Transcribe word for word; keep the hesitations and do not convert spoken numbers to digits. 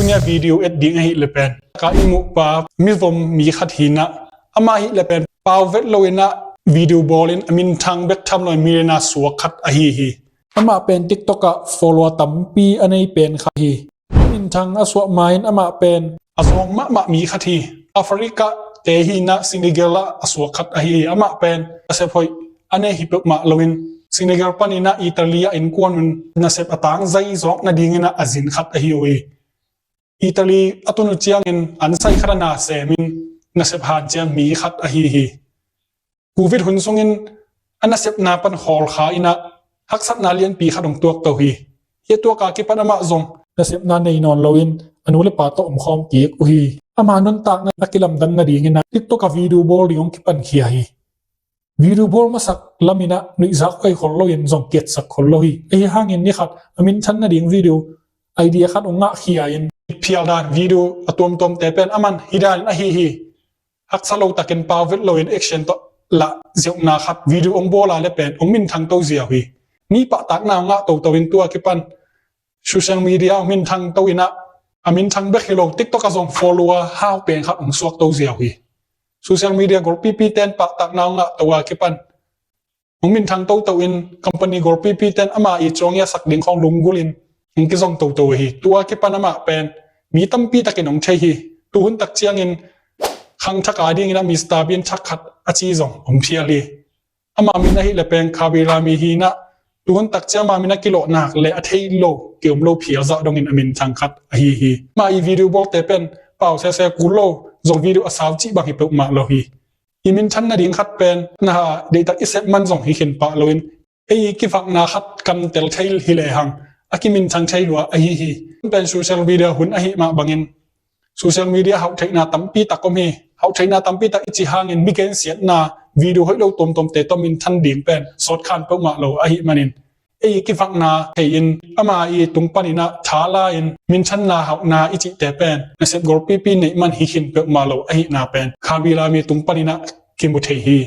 Nia video et ding ahih le pen ka i muhpa mivom mi khat hi inah, amah ahih le pen pau vet lo inah video bawl in a minthang bek tham lo in millionaire suak khat ahi hi. Amah pen TikTok ah follower tampi a nei pen khat hi. Minthang a suah ma-in amah pen a zawng mahmah mi khat hi. Africa te hi inah Senegal ah a suak khat ahi hi. Amah pen nasep hoih a nei hi peuhmah lo in Senegal pan inah Italy ah innkuan un nasep a tangzai zawk nading inah a zin khat ahi uh hi. Italy a tun uh ciangin an sai khat a na sem in nasep hanciam mi khat ahi hi. Covid hun sungin a nasepna pan khawlkha inah haksatna lianpi khat hong tuakto hi. Hih a tuak a kipan amah zong nasepna nei nawn lo in a nu le pa tawh omkhawm kik uh hi. Ama nuntakna a kilamdan nading inah TikTok ah video bawl ding hong kipankhia hi. Video bawl masak lam inah nuihzak huai khol lo in zong kiatsak khol lo hi. Ahi hangin ni khat a minthan nading video idea khat hong ngahkhia in phial dan video a tuamtuamte pen aman hi dan in ahi hi. Haksa lo takin pau vet lo in action tawh lah ziauhna khat video hong bawl a le pen hong minthang to ziau hi. Mi pahtakna hong ngah toto in tua kipan social media hong minthang to inah a minthang bek hi lo TikTok ah zong follower hau pen khat hong suak to ziau hi. Social media golpipi ten pahtakna hong ngah to a kipan hong minthang toto in company golpipi ten ama i cawngya sak ding khawng lunggulh in hong kizong toto hi. Tua kipan amah pen mi tampi takin hong thei hi. Tuhun tak ciangin khangthak a dingin a Mister Bean thak khat a ci zong hong phial hi. Ama min ahih le pen Khaby Lame hi inah tuhun tak ciang ama min a kilawh nak le a thei lo kiom lo phial zah dongin a minthang khat ahi hi. Ama i video bawlte pen pau sese kul lo zong video a sau cih bang hi peuhmah lo hi. I minthan nading khat pen na deihtak i sep man zong hi khin pah lo in ei kivakna khat kan tel thei hi lehang a kiminthang thei lua ahi hi. Pen social media hun ahih mah bangin social media hauhtheihna tampi tak om hi. Hauhtheihna tampi tak i cih hangin mi gensiatna video hoih lo tuamtuamte tawh minthan ding pen sawtkhan peuhmah lo ahih manin ei kivakna thei in ama i tung pan inah tha la in minthanna hauhna i cihte pen nasep golpipi neih man hi khin peuhmah lo ahihna pen Khaby Lame tung pan inah kimu thei hi.